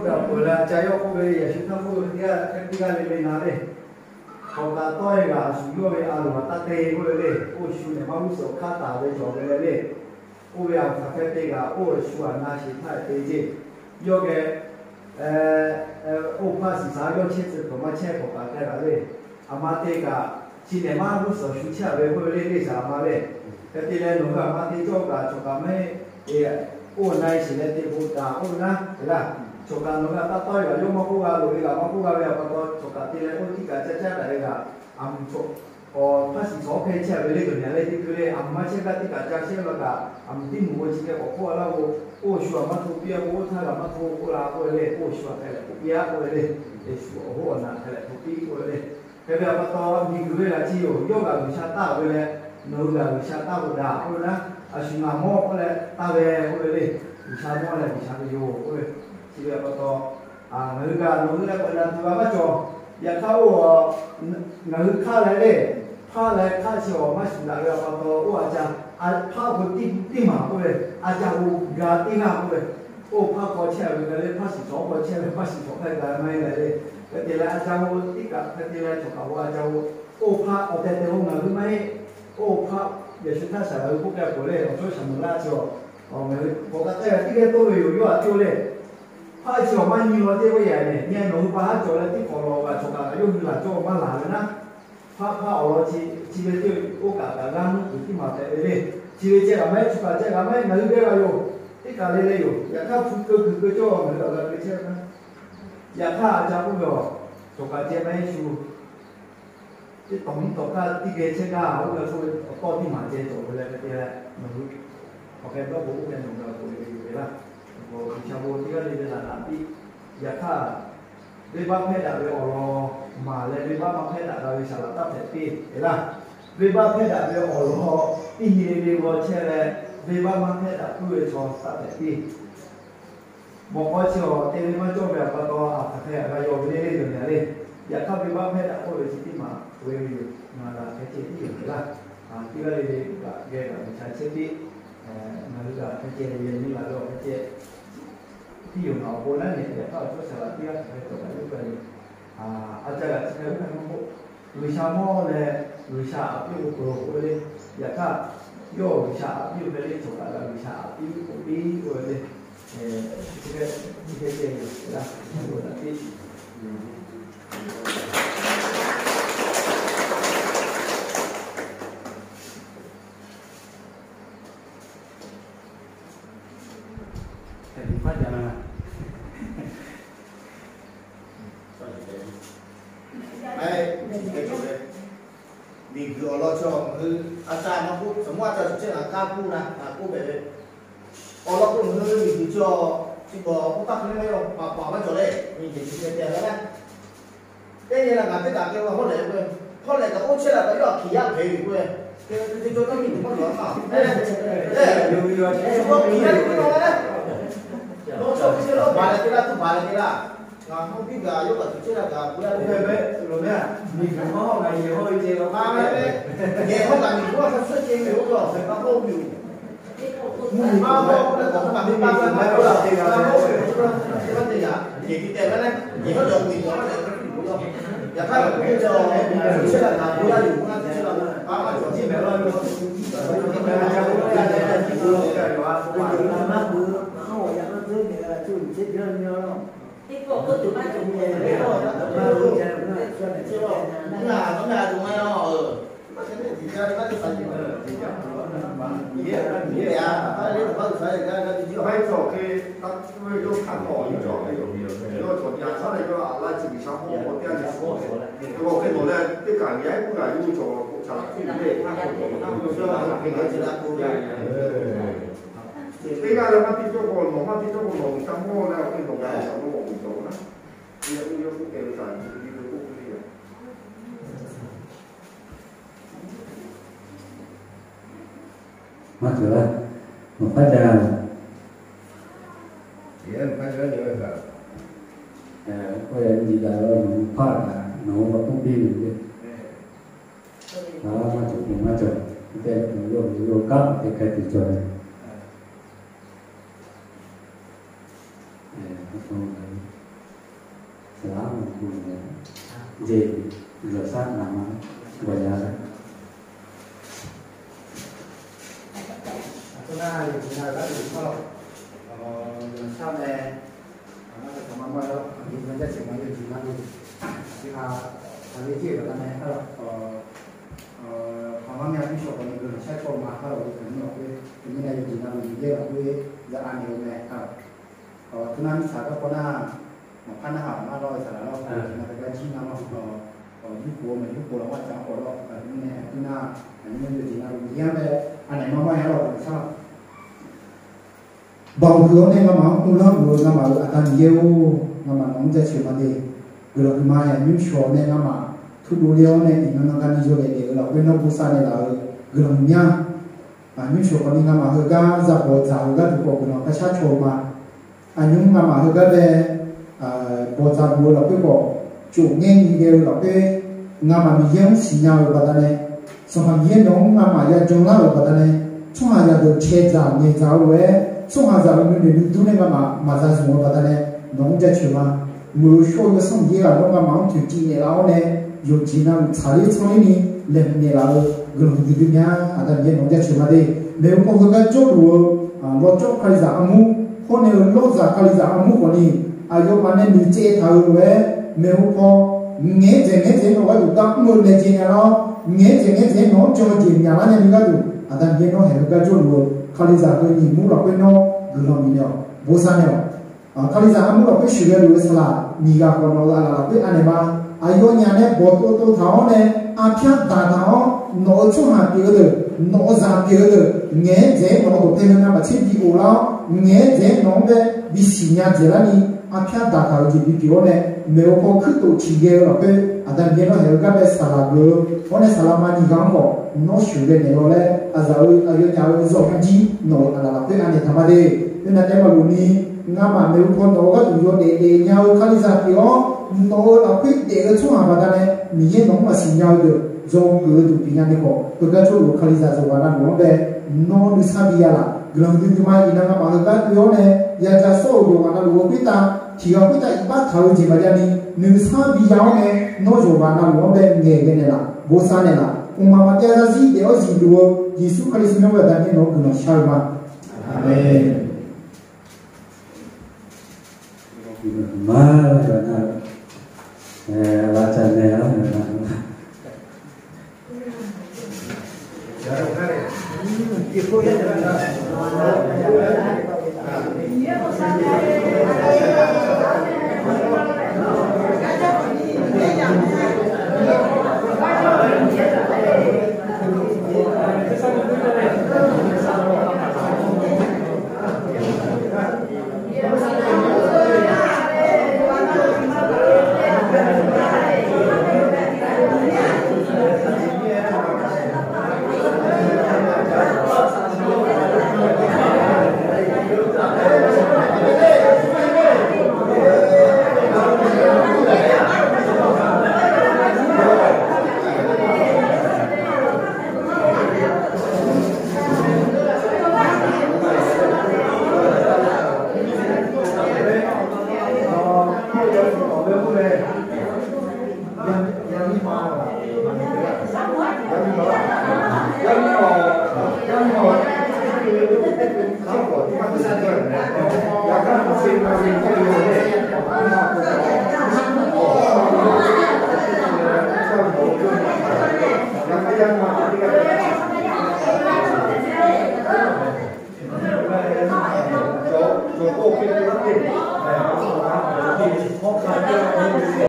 Awˬ peuˬ leh ca yawˇ k'oˆ ve, Yeˍsuˆ htaˇ k'oˆ ve, teˇ g'aˇ hk'e teˇ g'aˇ le le na le. Hk'aw kaꞈ tawˇ e g'aꞈ shuˍ yawˇ ve a loˍ htaꞈ taˇ te k'oˆ ve le. Oˇ shu nehˬ maˇ g'uˇ suhˍ hk'aˇ taˍ ve cawˬ ve le le. Oˇ ve a hk'aˬ hk'e te kaꞈ, oˇ shu a na sheˍ htaˇ te ceˇ. Yawˇ geh oˇ hpaˇ shiˍ shaˍ yawˇ chehˇ tcuh hkawꞈ maˇ chehˇ hk'awꞈ kaꞈ hk'e kaꞈ le. A ma te kaꞈ, chi nehˬ maˇ g'uˇ suhˍ shu chehˇ ve k'oˆ ve le, teˇ shaˍ a ma le. Hk'e te leh nawˬ hui a ma te cawˇ kaꞈ, chaw kaꞈ maˇ heˆ. Oˇ na e shiˍ leh te k'o taˍ k'oˆ ve naˉ, eˬ laˇ. Chaw kaꞈ nawˬ hui a taˇ tawˇ e kaꞈ yawˇ maˇ k'oˆ g'a loꞈ e kaꞈ maˇ k'oˆ g'a ve a pa taw, chaw kaꞈ te leh oˇ tiˉ kaꞈ caˇ caˇ daꞈ e kaꞈ, a mvuhˇ chaw hpaˇ shiˍ shaˍ hk'e chehˇ ve le, cawˬ nyaˬ le teˇ hkui le, a ma chehˇ kaꞈ teˇ kaꞈ ca shehˉ laˇ kaꞈ, a mvuhˇ teˇ mvuhˇ k'o chi hk'e k'awꞈ hk'oˆ a laˇ k'o, oˇ shu a maˇ hto piˇ a k'o, oˇ htaˇ kaꞈ maˇ hto k'oˆ la k'oˆ ve le, oˇ shu a hk'e leh k'oˆ piˇ a k'oˆ ve le, te shu awˬ hoˉ awˬ naˬ hk'e leh hto piˇ k'oˆ ve le. Hk'e ve a pa taw, miˬguiˬ ve laꞈ chi yoˬ, yawˇ g'aꞈ G'uiˬsha taˇ ve leh, nawˬ hui g'aꞈ G'uiˬsha taˇ ve daꞈ k'oˆ ve naˉ, a shu ngaˬ mawˇ k'oˆ leh taˇ ve k'oˆ ve le, G'uiˬsha mawˇ leh G'uiˬsha ve yoˬ k'oˆ ve. Chi ve a pa taw, ngaˬ hui kaꞈ nawˬ hui leh k'awꞈ na tuˬ g'a maˇ cawˬ. Yaꞈ hk'aˇ oˇ, ngaˬ hui hk'aˇ leh le, hpaˇ leh hk'aˇ chi awˬ maˇ shuˍ daꞈ ve a pa taw, oˇ a ca, hpaˇ k'o teˇ maˬ k'oˆ ve, a ca k'o ga teˇ g'aˇ k'oˆ ve, oˇ hpaˇ hk'aw chehˇ ve ga le, hpaˇ shiˍ chaw hk'aw chehˇ ve hpaˇ shiˍ chaw hk'aˇ ga maˇ heˆ leh le. Hk'e te leh a ca k'o teˇ kaꞈ hk'e te leh chaw kaꞈ k'o a ca k'o, oˇ hpaˇ awˬ tehˬ tehˬ k'o ngaˬ hui maˇ heˆ. Oˇ hpaˇ Yeˍsuˆ htaˇ shaˍ ngaˬ hui k'oˆ k'ai peuˬ le, awˬ chawˇ shaˍ meuꞈ laˇ chi awˬ, ngaˬ hui k'awꞈ ka k'ai g'a tiˉ geh toˇ ve yoˬ, yawˇ a tiˉ oˇ le. Hpaˇ chi awˬ maˇ nyi law teˇ g'aˇ yaꞈ nehˬ, nyi nawˬ hui pa haˉ cawˬ leh teˇ hk'awꞈ lawˬ g'aꞈ chaw kaꞈ yawˇ hui laˬ cawˇ maˇ laˬ ve naˉ. Hpaˇ hpaˇ awˬ lawn chi, chi ve teˇ oˇ kaꞈ kaꞈ g'aˇ nuˇ kuiˬ tiˉ maˬ tehꞈ ve le. Chi ve ceh kaꞈ maˇ heˆ, chaw kaꞈ ceh kaꞈ maˇ heˆ, ngaˬ hui geh g'a yoˬ. Teˇ kaꞈ le le yoˬ. Yaꞈ hk'aˇ hpu keu kuiˬ keu cawˇ ngaˬ hui awˬ g'a ve chehˇ ve naˉ. Yaꞈ hk'aˇ a ca k'oˆ ve awˬ, chaw kaꞈ ceh maˇ heˆ shu teˇ tawˬ mvuhˇ tawˬ hk'aˇ tiˉ geh chehˇ gaˇ, oˇ g'a k'oˆ ve awˬ tawˇ tiˉ maˬ ceh cawˬ ve leh hk'e te leh, nawˬ hui awˬ hk'e dawˇ k'o oˇ hk'e nawˬ g'a k'oˆ ve yoˬ ve laˇ. G'uiˬsha bon teˇ g'aˇ le le laˬ laˬ piˇ. Yaꞈ hk'aˇ, venˇbaˆ hpehˇ daꞈ ve awˬ lawn maˍ leh venˇbaˆ maˇ hpehˇ daꞈ g'a ve saˍ laꞈ taˇ hpehꞈ piˇ ve laˇ. Venˇbaˆ hpehˇ daꞈ ve awˬ lawn teˇ nyi le le g'aw chehˇ leh, venˇbaˆ maˇ hpehˇ daꞈ puiˉ ve chaw taˇ hpehꞈ piˇ. Mawꞈ k'aw chi awˬ te ve maˇ cawˇ ve a pa taw, a hk'aˬ hk'e a g'a yaw ve le le yaˬ nyaˬ le. Yaꞈ hk'aˇ venˇbaˆ hpehˇ daꞈ k'oˆ ve chi teˇ maˬ k'oˆ ve yoˬ. Ngaˬ g'aꞈ hk'e ceh tiˉ yoˬ ve laˇ. Teˇ g'aˇ le le g'aꞈ geh g'aꞈ G'uiˬsha chehˇ piˇ. Ngaˬ hui g'aꞈ hk'e ceh ve nyi laˬ ve awˬ hk'e ceh tiˉ yoˬ. Ngaˬ awˬ pon naˉ nehˬ yaꞈ hk'aˇ awˬ cawˇ shaˍ laꞈ teˇ g'aˇ hk'e cawˬ kaꞈ yoˬ k'ai yoˬ. A ca g'aꞈ chi hk'e ve hk'a k'o, G'uiˬsha mawˇ leh G'uiˬsha aꞈ piˇ k'o peuˬ k'oˆ ve le. Yaꞈ hk'aˇ, yawˇ G'uiˬsha aꞈ piˇ k'o hk'e le, chaw kaꞈ g'a G'uiˬsha aꞈ piˇ k'oˆ piˇ k'oˆ ve le. Chi hk'e, chi hk'e ceh yoˬ. Yaꞈ hk'aˇ, miˬguiˬ awˬ lawn chaw ngaˬ hui a ca maˇ k'oˆ, saˍ mvuhˇ a ca tuˬ chehˇ kaꞈ kaˇ k'oˆ na, ngaˬ k'oˆ hpehꞈ ve. Awˬ lawn k'o, ngaˬ hui miˬguiˬ chaw chi bawˬ k'oˆ taˇ hk'e le maˇ yaw, paˍ paˍ maˇ cawˬ le, miˬguiˬ chi hk'e te leh naˉ. Teˇ nyi leh ngaˬ teˇ kaꞈ k'ai ve hawˉ lehꞈ k'o, hawˉ lehꞈ kaꞈ oˇ chehˇ la kaꞈ yawˇ htaꞈ hkiˬ yaˇ hpehꞈ ve k'o, te te cawˇ taˇ miˬguiˬ maˇ cawˬ maˇ. Leh, leh, yawˇ hkiˬ yaˇ teˇ hkui la leh, lawˇ chaw hkui chehˇ lawˇ baˬ leh te laˇ, tuˇ baˬ leh te laˇ. Ngaˬ hawˉ piˇ kaꞈ yawˇ kaꞈ tuˬ chehˇ la kaꞈ bu la ve, miˬguiˬ hawˉ kaꞈ yehˬ hawˉ ve ceh law maˇ ve, yehˬ hawˉ kaꞈ miˬguiˬ hawˉ hk'a suhˉ ceh ve oˇ law, ngaˬ hawˉ ve yoˬ. Mvuhˇ miˬ maˇ hawˉ k'oˆ leh k'awꞈ hk'aˬ hk'e te maˇ te yaꞈ, yehˬ ti tehˬ ve leh, yehˬ hawˉ yaꞈ miˬguiˬ hawˉ lehˬ, yaꞈ hk'aˇ yaꞈ k'oˆ ve chaw, tuˬ chehˇ la kaꞈ bu la yoˬ, maˇ tuˬ chehˇ la, maˇ maˇ cawˬ jiˇ mehˍ laˇ ve, jiˇ mehˍ laˇ ve, Teˇ g'aˇ leh maˇ te cawˇ k'o, nawˬ maˇ te cawˇ k'o, nawˬ G'uiˬsha mawˇ leh awˬ hk'e nawˬ g'a G'uiˬsha mawˇ k'oˆ cawˬ na. Yawˇ k'oˆ, yawˇ k'oˆ k'ai ve kaꞈ, yawˇ k'oˆ k'ai ve kaꞈ. Maˇ cawˬ laˇ. Nawˬ hpaˇ ca, nawˬ hpaˇ ca, nawˬ hpaˇ ca nyi daꞈ laˇ, nawˬ hpaˇ kaꞈ nawˬ hui k'awꞈ k'oˆ piˇ ve le. Maˇ cawˬ, maˇ cawˬ. Te yawˇ yawˇ kaꞈ te hk'e te cawˬ ve. Jeˇ, g'uiˬ sha naˍ ma g'a yaˇ. Aˬ htoꞈ ma yawˇ jehˬ na ve laˇ tuˬ hk'aˇ, g'uiˬ sha meh, aˬ htoꞈ ma maˇ heˆ, aˬ miˇ ma jaˇ ceuˬ ma yawˇ jehˬ na ve, chi hk'aˬ hk'e ve ceuˬ kaꞈ la meh hk'aˇ, aˬ htoꞈ ma meh a piˇ shawˍ k'awꞈ nyi g'uiˬ sha chaw ma hk'aˇ lo ve kaꞈ nyi awˬ hk'e, te nyi na yawˇ jehˬ na ve nyi yehˇ laˬ k'o, yaˇ a nyi ve meh hk'aˇ, aˬ htoꞈ ma miˇ shaˍ kaꞈ k'awꞈ na, maˬ hpaˇ naˇ haꞈ maˇ lawˇ ve saˍ laꞈ lawˇ, na ve g'a jiˇ na maˇ hu, yuˇ k'oˍ meh yuˇ k'oˍ la maˇ ca k'awꞈ lawˇ, a nyi meh a piˇ na, a nyi meh yawˇ jehˬ na ve nyi yehˇ meh, a nehˬ ma maˇ yaˇ lawˇ g'uiˬ sha Baˬ awˬ kuiˬ awˬ nehˇ ngaˬ maˬ mvuhˇ naw g'uiˬ ngaˬ maˬ ve a taˇ nyi yehˇ oˬ, ngaˬ maˬ nawˬ mvuhˇ jaˇ cheuˬ ma te. Guiˬ lawˬ kuiˬ ma yaꞈ nyiˇ shawˍ nehˇ ngaˬ maˬ htuˇ lo le awˬ nehˇ tiꞈ na na g'a nyi yawˇ lehˬ lehˬ laˬ k'o, nawˬ bon sha nehˬ laˬ ve guiˬ lawˬ kuiˬ myaˇ, a nyiˇ shawˍ k'awꞈ nyi ngaˬ maˬ hui gaˇ za bawˬ tzaˍ ve g'aˇ tuˬ k'awꞈ guiˬ lawˬ hk'a shaˉ chaw ma. A nyi ngaˬ maˬ hui gaˇ ve bawˬ tzaˍ bawˬ laˬ k'o k'awꞈ, coˬ ngehˇ nyi geh ve laˬ k'o, ngaˬ maˬ miˬ yehˇ mvuhˇ shiˍ nya ve baˬ taˍ leh, suhˍ haˍ miˬ yehˇ nawˬ ngaˬ maˬ yaˇ jawˇ laˇ ve baˬ taˍ leh, tcuhˇ haˍ yaˇ dawˬ chehˇ tzaˍ ngehˬ tzaˍ ve, tcuhˇ haˍ yaˇ ve mvuhˇ miˬ miˬ duˇ leh ngaˬ maˬ maˍ za zuhˬ ve baˬ taˍ leh, nawˬ mvuhˇ jaˇ cheuˬ ma. Meuꞈ shawˇ ve suhˉ miˬ yehˇ g'aꞈ nawˉ ngaˬ maˬ mvuhˇ tuˬ tiꞈ nehˬ laˬ oˇ leh, yawˬ jehˬ na luˬ tsaˍ liˇ tcuhˇ liˇ ni lehˬ nehˬ laˬ ve guiˬ lawˬ kuiˬ te te myaˇ a taˇ nyi yehˇ nawˬ mvuhˇ jaˇ cheuˬ ma te. Mehˬ hui hk'aw hui g'a cawˇ tuˬ ve, lawˬ cawˇ Hkriꞈ yaˇ a mvuhˇ, hawˉ nehˬ ve lawˇ zaꞈ Hkriꞈ yaˇ a mvuhˇ k'awꞈ nyi, a yawˇ ma nehˬ miˬ ceh htaꞈ hui loˬ ve, mehˬ hui hk'aw ngehˉ jehˬ ngehˉ jehˬ nawˬ g'aˇ tuˬ gaˇ mvuhˇ leh jehˬ nyaˬ laˇ, ngehˉ jehˬ ngehˉ jehˬ nawˬ cawˇ jehˬ nyaˬ laˇ nehˬ ve g'aˇ tuˬ, a taˇ nyi yehˇ nawˬ hehˬ hui g'a cawˇ tuˬ ve Hkriꞈ yaˇ a hk'e nyi mvuhˇ laˬ k'o nawˉ guiˬ lawˬ miˬ nehˬ bon sha nehˬ Hkriꞈ yaˇ a mvuhˇ laˬ k'o shuˍ g'a luˬ ve saˍ laꞈ nyi g'a k'awꞈ nawˬ g'aꞈ laˬ laˬ k'o a nehˬ ma, a yawˇ nyi a nehˬ bawˬ to to htaꞈ awˉ nehˬ, a hpyaˇ daꞈ htaꞈ awˉ, nawˬ hui tcuhˇ haˍ peꞈ ve lehˬ, nawˬ hui zaꞈ peꞈ ve lehˬ, ngehˉ jehˬ nawˬ hui dawˬ hk'e ve na maˬ cheˇ biˇ oˬ laˇ, ngehˉ jehˬ nawˬ hui ve biˇ shiˍ nya jehˬ laˇ ni, a hpyaˇ daꞈ htaꞈ ve jeˬ biˇ peꞈ awˉ nehˬ, mehˬ hui hk'aw hkuiˉ toꞈ chi geh ve laˬ k'o, a taˇ nyi yehˇ nawˬ hehˬ hui gaˇ ve saˍ laꞈ g'uiˬ, awˉ nehˬ saˍ laꞈ ma nyi g'a k'awꞈ nawˉ shuˍ ve nehˬ law leh, a zaꞈ ve a yawˇ nyi ve zuhꞈ hk'aˇ jiˇ nawˬ hui a laˬ laˬ k'o a nehˬ htaꞈ ma te. Teˇ na teˇ maˬ loꞈ nyi, ngaˬ maˬ mehˬ hui hk'aw nawˬ hui g'aˇ tuˬ yawˇ dehꞈ dehꞈ nya ve Hkriꞈ yaˇ htaꞈ piˇ awˉ, nawˬ hui laˬ hk'e dehꞈ ve tcuhˇ haˍ baˬ taˍ leh, miˬ yehˇ nawˬ maˬ shiˍ nya ve dehꞈ, yawˇ keu ve tuˬ piˇ nya teˇ hk'awꞈ, peu gaˇ cawˇ loˬ Hkriꞈ yaˇ zuhꞈ baˬ na loˬ awˉ leh, nawˬ nuˇ shaˉ biˇ yaˇ laˬ. Guiˬ lawˬ hui te te ma iˉ na ngaˬ maˬ hui g'aˇ tuˬ awˉ leh, yaˇ ca sawˉ oˬ yawˬ g'aꞈ na loˬ ve hk'e taˇ, htiꞈ g'a hk'e taˇ iˉ baˆ htaꞈ ve jeˬ maˬ yaˇ ni, nuˇ shaˉ biˇ yaˇ awˉ leh nawˬ yawˬ g'aꞈ na loˬ awˉ leh ngehˬ geh nehˬ laˬ, bon sha nehˬ laˬ. Oˇ ma ma teˇ g'aˇ g'aˇ ziˇ dehꞈ awˉ ziˍ loˬ ve Yeˍsuˆ Hkriꞈ suh nawˉ ve a taˇ nyi nawˬ guiˬ lawˬ sha ve ma. Aˍmenˍ. Maˇ la ca na, la ca nehˬ laˇ na.